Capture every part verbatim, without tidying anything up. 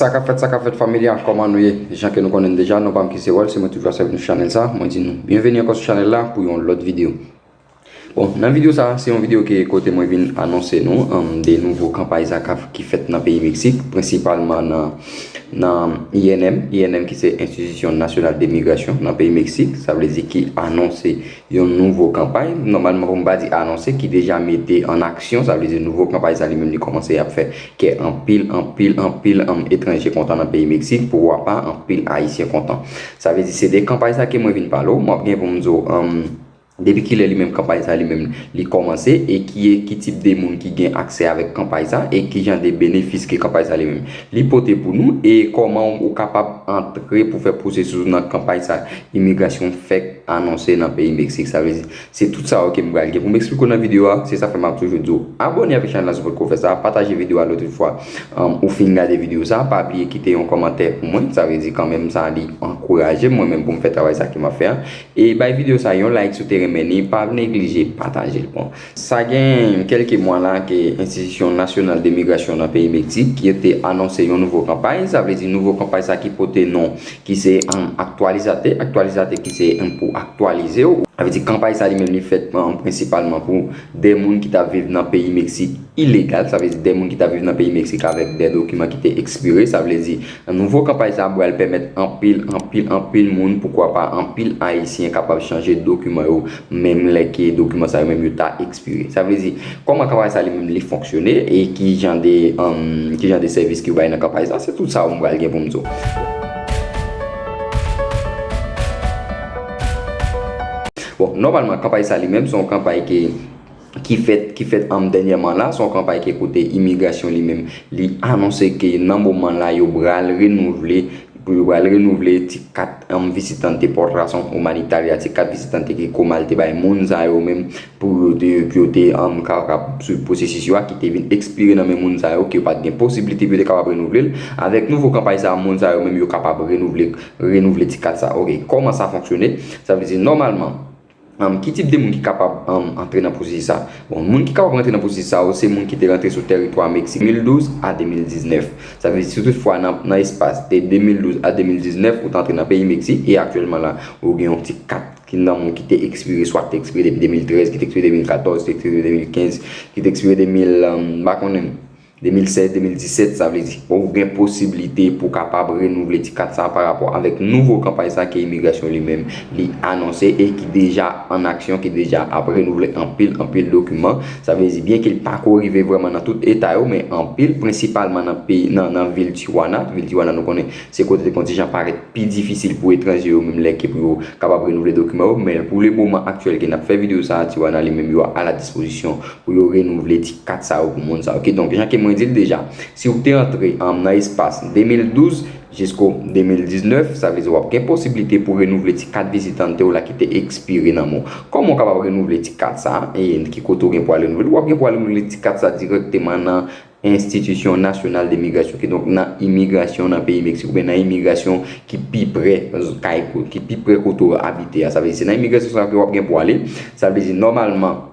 Sa k ap fèt, sa k ap fèt, fanmi a, kòman nou ye? Jan ke nou konnen deja, non pa m ki se Wòl, se mwen toujou ap sèvi nou chanèl sa. Mwen di nou byenveni ankò sou chanèl la pou yon lòt videyo. Bon, nan videyo sa, se yon videyo ke kote mwen vin anonse nou, um, de nouvo kanpay sa k ap, ki fèt nan peyi Meksik, prensipalman nan, nan I N M, I N M ki se Institution National de Migration nan peyi Meksik, sa vle di ki anonse yon nouvo kanpay, nòmalman pou m pa di anonse, ki deja mete an aksyon, sa vle di nouvo kanpay sa li menm li kòmanse ap fè kè anpil, anpil, anpil, um, etranje kontan nan peyi Meksik, poukwa pa anpil Ayisyen kontan. Sa vle di se de kanpay sa ke mwen vin pale w, m ap gen pou m di w, um, depi kilè li menm kanpay sa li menm li kòmanse e ki, ki tip de moun ki gen aksè avèk kanpay sa e ki jan de benefis ke kanpay sa li menm li pote pou nou e kòman ou kapab antre pou fè pwosesis ou nan kanpay sa imigrasyon fèk anonse nan peyi Meksik. Sa vle di, se tout sa yo ke m pral gen pou m eksplike w nan videyo a. Se sa fè m ap toujou di w abòne avèk chanèl la si w potko fè sa, pataje videyo a lòt fwa, um, ou fin gade videyo sa, pa bliye kite yon kòmantè pou mwen. Sa vle di kanmenm sa li ankouraje mwen menm pou m fè travay sa ke m ap fè a. E bay videyo sa yon like si w te renmen li, pa neglije pataje l. Bon, sa gen kèlke mwa la ke Institution National de Migration nan peyi Meksik ki te anonse yon nouvo kanpay. Sa vle di nouvo kanpay sa ki pote non ki se, um, Actualizate. Actualizate ki se, um, pou aktyalize w. Sa vle di kanpay sa li menm li fèt, um, prensipalman pou de moun ki t ap viv nan peyi Meksik ilegal. Sa vle di de moun ki t ap viv nan peyi Meksik avèk de dokiman ki te ekspire. Sa vle di nouvo kanpay sa pral pèmèt anpil, anpil, anpil moun, poukwa pa anpil Ayisyen kapab chanje dokiman yo, menm lè ke dokiman sa yo menm yo ta ekspire. Sa vle di, kòman kanpay sa li menm li fonksyone e ki jan de, um, ki jan de sèvis ki yo bay nan kanpay sa, se tout sa yo m pral gen pou m di w. Bon, nòmalman, kanpay sa li menm, se yon kanpay ki, ki fèt, ki fèt, um, dènyèman la, se yon kanpay ki kote imigrasyon li menm, li anonse ke nan moman la, yo pral renouvle, pou yo pral renouvle ti kat, um, visitante por razón humanitaria, ti kat visitante ki Comal te bay moun sa yo menm, pou yo te, pou yo te, um, kapab swiv pwosesis yo a ki te vin ekspire nan men moun sa yo, ke yo pa t gen posiblite pou yo te kapab renouvle l. Avèk nouvo kanpay sa, moun sa yo menm yo kapab renouvle, renouvle ti kat sa. Oke, kòman sa fonksyone? Sa vle di, nòmalman, um, ki tip de moun ki kapab, um, antre nan pwosesis sa? Bon, moun ki kapab rantre nan pwosesis sa yo, se moun ki te rantre sou tèritwa Meksik de mil douz a de mil diznèf. Sa vle di, si toutfwa nan, nan espas de de mil douz a de mil diznèf, ou te antre nan peyi Meksik, e aktyèlman la, ou gen yon ti kat ki nan men w ki te ekspire, swa ki te ekspire depi de mil trèz, ki te ekspire de mil katòz, ki te ekspire de mil kenz, ki te ekspire de mil, um, m pa konnen, de mil sèz, de mil disèt, sa vle di, bon, ou gen posiblite pou kapab renouvle ti kat sa pa rapò avèk nouvo kanpay sa ke imigrasyon li menm, li anonse e ki deja an aksyon, ki deja ap renouvle anpil, anpil dokiman. Sa vle di, byenke li pa ko rive vrèman nan tout eta yo, men anpil, prensipalman nan peyi, nan, nan vil Tijuana. Vil Tijuana, nou konnen, se kote te kontijan parèt pi difisil pou etranje yo menm lè ke pou yo kapab renouvle dokiman yo, men pou le moman aktyèl ke n ap fè videyo sa a, Tijuana li menm yo a la dispozisyon pou yo renouvle ti kat sa yo pou moun sa yo. Oke, donk, jan ke mwen di l deja, si w te antre, um, nan espas de mil douz jisko de mil diznèf, sa vle di w ap gen posiblite pou renouvle ti kat vizitante w la ki te ekspire nan men w. Kòman w kapab renouvle ti kat sa a? E ki kote w gen pou al renouvle l? W ap gen pou al renouvle ti kat sa a dirèkteman nan Institution National de Migration, kidonk nan imigrasyon nan peyi Meksik, oubyen nan imigrasyon ki pi pre kay, ki pi pre kote w abite a. Sa vle di, se nan imigrasyon sa ke w ap gen pou ale. Sa vle di, nòmalman,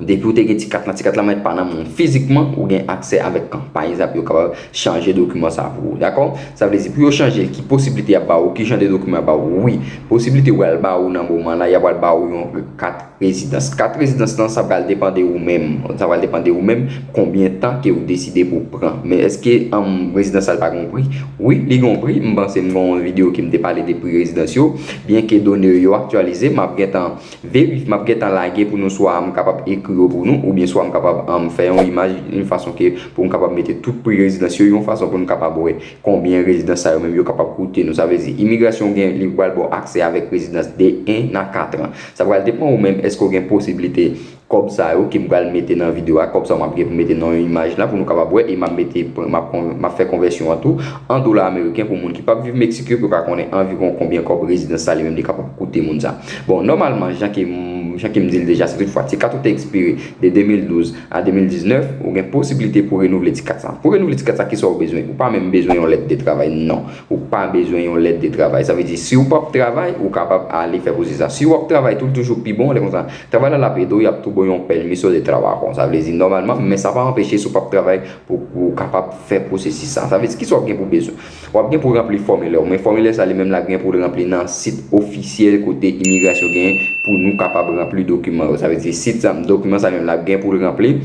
depi w te gen ti kat la, ti kat la mèt pa nan men w fizikman, ou gen aksè avèk kanpay sa pou yo kapab chanje dokiman sa pou ou, dakò? Sa vle di, pou yo chanje l, ki posiblite y ap ba ou, ki jan de dokiman y ap ba ou? Wi, posiblite yo pral ba ou nan moman la, y ap pral ba ou yon kat rezidans. Kat rezidans lan, sa pral depann de ou menm. Sa pral depann de ou menm, konbyen tan ke ou deside pou pran. Men èske, um, rezidans sa pa gen pri? Wi, li gen pri. M panse m gen yon videyo ke m te pale de pri rezidans yo. Byenke done yo aktyalize, m ap gentan verif-, m ap gentan lage pou nou, swa m kapab ekri yo pou nou, oubyen swa m kapab, um, fè yon imaj, yon fason ke pou m kapab mete tout pri rezidans yo, yon fason pou nou kapab wè konbyen rezidans sa yo menm yo kapab koute nou. Sa vle di, imigrasyon gen, li pral ba w aksè avèk rezidans de en a kat an. Sa pral depann ou menm, èske w gen posiblite kòb sa yo ke m pral mete nan videyo a, kòb sa yo m ap gen pou mete nan yon imaj la pou nou kapab wè, e m ap mete, m ap kon-, m ap fè konvèsyon an tou an dola ameriken pou moun ki p ap viv Meksik yo, pou yo ka konnen anviwon konbyen kòb rezidans sa li menm li kapab koute moun sa. Bon, nòmalman, jan ke m-, Jan ke m di l deja, si toutfwa ti kat ou te ekspire de de mil douz a de mil diznèf, ou gen posiblite pou renouvle ti kat sa. Pou renouvle ti kat sa, kisa w bezwen? Ou pa menm bezwen yon lèt de travay, non. Ou pa bezwen yon lèt de travay. Sa vle di, si w p ap travay, ou kapab ale fè pwosesi sa. Si w ap travay tou, l toujou pi bon, lè konsa, travay la l ap ede w, y ap tou ba w yon permiso de trabajo. Sa vle di, nòmalman, men sa pa anpeche, si w p ap travay, pou ou kapab fè pwosesi sa. Sa vle di, kisa w ap gen pou bezwen? W ap gen pou ranpli fòmilè w, men fòmilè sa li menm la gen pou l ranpli nan sit ofisyèl kote imigrasyon genyen pou nou kapab ranpli dokiman yo. Sa vle di, sit sa, dokiman sa li menm la gen pou l ranpli,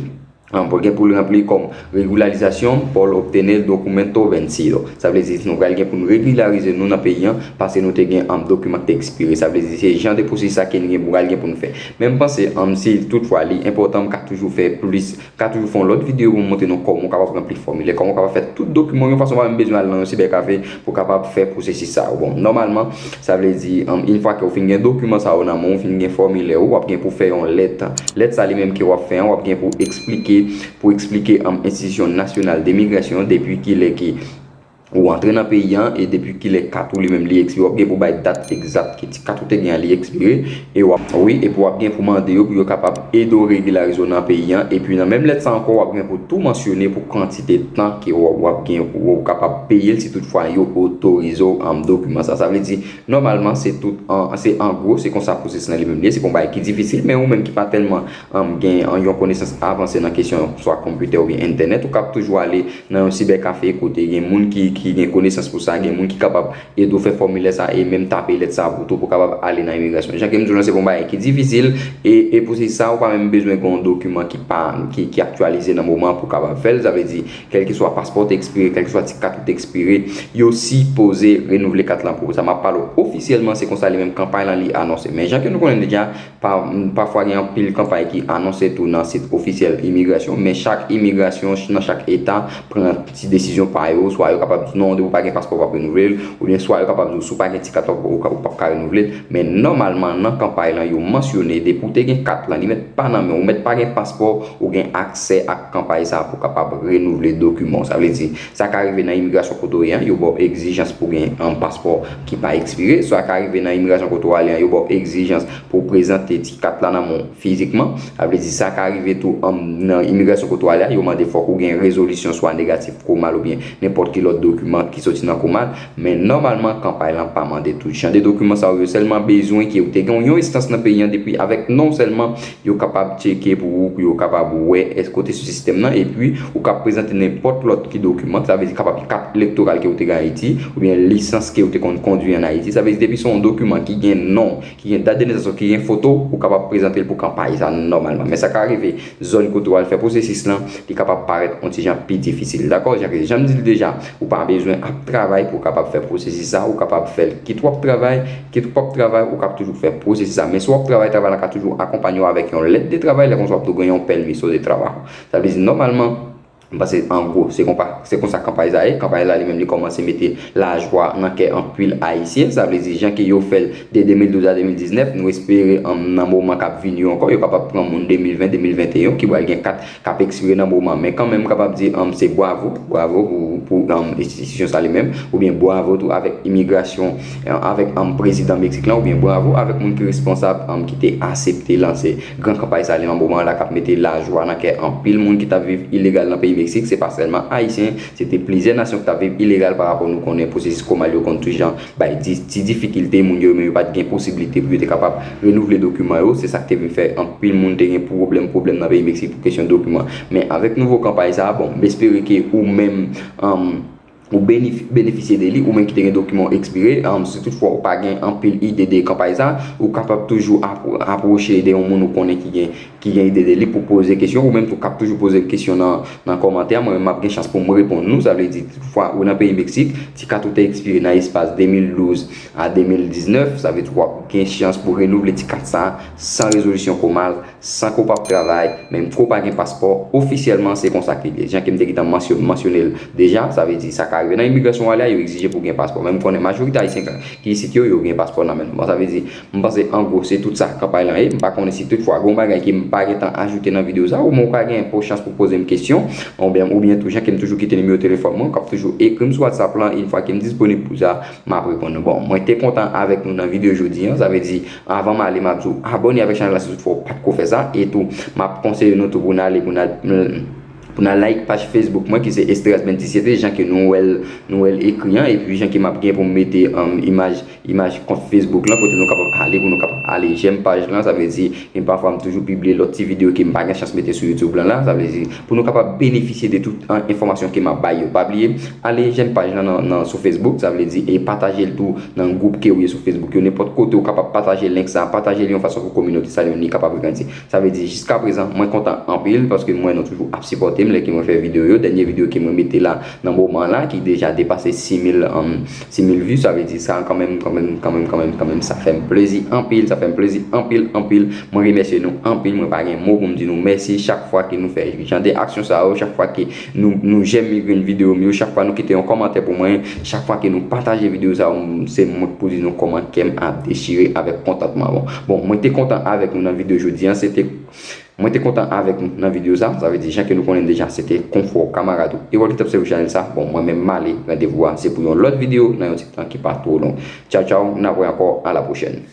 um, pou gen pou l ranpli kòm regularizasyon por obtener documento vencido. Sa vle di, nou pral gen pou nou regilarize nou nan peyi an, paske nou te gen, um, dokiman ki te ekspire. Sa vle di, se jan de pwosesi sa ke nou gen pou pral gen pou nou fè. Men m panse, um, si toutfwa li enpòtan, m ka toujou fè plis ka toujou fè yon lòt videyo pou m montre nou kòman w kapab ranpli fòmilè, kòman w kapab fè tout dokiman w yon fason, w pa menm bezwen al nan yon sibèkafe pou w kapab fè pwosesis sa yo. Bon, nòmalman, sa vle di, um, yon fwa ke w fin gen dokiman sa yo nan men w, w fin gen fòmilè w, w ap gen pou fè yon lèt. Lèt sa li menm ke w ap fè an, w ap gen pou eksplike, pou eksplike, um, Enstitisyon Nasyonal de Migrasyon depi kilè ke ou antre nan peyi an e depi kilè kat ou li menm li ekspire. W ap gen pou bay dat egzat ke ti kat ou te gen an li ekspire. E w ap, wi, epi w ap gen pou mande yo pou yo kapab ede w regilarize w nan peyi an. Epi nan menm lèt sa ankò, w ap gen pou tou mansyone pou kantite tan ke w, w ap gen pou w kapab peye l si toutfwa yo otorize w, um, dokiman sa. Sa vle di, nòmalman, se tout an, se an gwo, se konsa pwosesis lan li menm li ye. Se pa yon bagay ki difisil, men ou menm ki pa tèlman, um, gen, um, yon konesans avanse nan kesyon swa konpitè oubyen entènèt, ou kab toujou ale nan yon sibèkafe kote gen moun ki, ki gen konesans pou sa, gen moun ki kapab ede w fè fòmilè sa e menm tape lèt sa pou tou pou kapab ale nan imigrasyon. Jan ke m di w lan, se pa yon bagay ki difisil e, e pou se sa, ou pa menm bezwen gen yon dokiman ki pa, ki, ki aktyalize nan moman pou kapab fè l. Sa vle di, kèlkeswa paspò w te ekspire, kèlkeswa ti kat ou te ekspire, yo sipoze renouvle kat lan pou ou. Sa m ap pale w ofisyèlman, se konsa li menm kanpay lan li anonse. Men jan ke nou konnen deja, Pa, pafwa gen anpil kanpay ki anonse tou nan sit ofisyèl imigrasyon, men chak imigrasyon nan chak eta pran ti desizyon pa yo, swa yo kapab di non, depi w pa gen paspò w p ap renouvle l, oubyen swa yo kapab di w si w pa gen ti kat w p ap ka renouvle l, men nòmalman nan kanpay lan yo mansyone depi w te gen kat lan, li mèt pa nan men w, ou mèt pa gen paspò, ou gen aksè ak kanpay sa pou kapab renouvle dokiman w. Sa vle di, sa ka rive nan imigrasyon kote w ye an, yo ba w egzijans pou gen, um, paspò ki pa ekspire, sa ka rive nan imigrasyon kote w ale an, yo ba w egzijans pou w prezante ti kat la nan men w fizikman. Sa vle di sa ka rive tou, um, nan imigrasyon kote w ale a, yo mande fòk ou gen rezolisyon swa negatif COMAL oubyen nenpòt ki lòt dokiman ki soti nan COMAL. Men nòmalman, kanpay lan pa mande tout jan de dokiman sa yo. Yo sèlman bezwen ke ou te gen yon estans nan peyi an depi avèk non w sèlman, yo kapab tcheke pou ou, pou yo kapab wè èske w te sou sistèm nan. Epi, ou ka prezante nenpòt lòt ki dokiman. Sa vle di kapab kat elektoral ke ou te gen Ayiti, oubyen lisans ke ou te konn kondwi an Ayiti. Sa vle di depi se yon dokiman ki gen non, ki gen dat de nesans ou, ki gen foto, ou kapab prezante l pou kanpay sa nòmalman. Men sa ka rive, zòn kote w al fè pwosesis lan, li kapab parèt yon ti jan pi difisil. Dakò? Jan ke, jan m di l deja, ou pa bezwen ap travay pou w kapab fè pwosesis sa, ou kapab fè l kit w ap travay, kit w p ap travay, ou kab toujou fè pwosesis sa. Men si w ap travay, travay lan ka toujou akonpanye w avèk yon lèt de travay, lè konsa w ap tou gen yon permiso de trabajo. Sa vle di, nòmalman, m panse, an gwo, se konpa, se konsa kanpay sa ye. Kanpay la, li menm, li kòmanse mete lajwa nan kè anpil Ayisyen. Sa vle di, jan ke yo fè l de de mil douz a de mil diznèf, nou espere, um, nan moman k ap vini yo ankò, yo kapab pran moun de mil ven, de mil venteyen ki pral gen kat k ap ekspire nan moman. Men kanmenm, m kapab di, um, se bwavo, bwavo pou, pou, um, enstitisyon sa li menm, oubyen bwavo tou avèk imigrasyon, um, avèk, um, prezidan Meksik lan, oubyen bwavo avèk moun ki responsab, um, ki te aksepte lanse gran kanpay sa li nan moman la k ap mete lajwa nan kè anpil moun ki t ap viv ilegal nan peyi Meksik. Se pa sèlman Ayisyen, se te plizyè nasyon ki t ap viv ilegal pa rapò nou konnen pwosesis COMAL yo konn tou jan bay di, ti difikilte moun yo, men yo pa t gen posiblite pou yo te kapab renouvle dokiman yo. Se sa k te vin fè anpil moun te gen pwoblèm, pwoblèm nan peyi Meksik pou kesyon dokiman. Men avèk nouvo kanpay sa, bon, m espere ke ou menm, um, ou benef-, benefisye de li, ou menm ki te gen dokiman w ekspire, um, si toutfwa ou pa gen anpil ide de kanpay sa, ou kapab toujou apwo-, apwoche de yon moun ou konnen ki gen, ki gen ide de li pou poze kesyon, ou menm tou k ap toujou poze kesyon nan, nan kòmantè, mwen menm m ap gen chans pou m reponn nou. Sa vle di, toutfwa ou nan peyi Meksik, ti kat ou te ekspire nan espas de mil douz a de mil diznèf, sa vle di w ap gen chans pou renouvle ti kat sa san rezolisyon COMAL, san ke w p ap travay, menm ke w pa gen paspò, ofisyèlman, se konsa ke l ye. Jan ke m te gentan mansyo-, mansyone l deja, sa vle di, sa ka rive nan imigrasyon w ale a, yo egzije pou w gen paspò. Men m konnen majorite Ayisyen ki isit yo, yo gen paspò nan men yo. Bon, sa vle di, m panse, an gwo, se tout sa kanpay lan ye. M pa konnen si toutfwa gen yon bagay ke m pa gen tan ajoute nan videyo sa, ou mwen ou ka gen pou chans pou poze m kesyon, oubyen, oubyen tou jan ke m toujou kite nimewo telefòn mwen, ou kab toujou ekri m sou WhatsApp lan, yon fwa ke m disponib pou sa, m ap reponn ou. Bon, mwen te kontan avèk nou nan videyo jodi an, sa vle di, avan m ale, m ap di w abòne avèk chanèl la si toutfwa ou pa t ko fè sa, e tou, m ap konseye nou tou pou n ale, pou n al, pou n al like paj Facebook mwen ki se Esdras Bentisete, jan ke nou wè l, nou wè l ekri an, epi jan ke m ap gen pou m mete, um, imaj, imaj kont Facebook lan, kote nou kapab ale, pou nou kapab ale j'aime paj lan, sa vle di, e pafwa m toujou pibliye lòt ti videyo ke m pa gen chans mete sou YouTube lan la, sa vle di, pou nou kapab benefisye de tout, an, enfòmasyon ke m ap bay yo. Pa bliye, ale j'aime paj lan nan, nan, sou Facebook, sa vle di, e pataje l tou nan gwoup ke ou ye sou Facebook yo, nenpòt kote ou kapab pataje link sa, pataje l yon fason pou kominote sa, li kapab grandi. Sa vle di, jiska prezan, mwen kontan anpil, paske m wè nou toujou ap sipòte m, lè ke mwen fè videyo yo, dènye videyo ke mwen mete la, nan moman la, ki deja depase sis mil, um, sis mil vi, sa vle di sa kanmenm, kanmenm, kanmenm, kanmenm, kanmenm, sa fè m plezi anpil, sa fè m plezi anpil, anpil. Mwen remèsye nou anpil, mwen pa gen mo pou m di nou mèsi chak fwa ke nou fè jan de aksyon sa yo, chak fwa ke nou, nou j'aime yon grenn videyo m yo, chak fwa nou kite yon kòmantè pou mwen, chak fwa ke nou pataje videyo sa yo, m, se mwen k pou di nou kòman kè m ap dechire avèk kontantman. Bon, bon, mwen te kontan avèk nou nan videyo jodi an, se te Mwen te kontan avèk nou nan videyo sa. Sa vle di, jan ke nou konnen deja, se te Konfò Kamarad ou Erol ki t ap sèvi chanèl sa. Bon, mwen menm m ale, randevou a se pou yon lòt videyo nan yon ti tan ki pa twò long. Tchaw, tchaw, n ap wè ankò, a la pwochèn.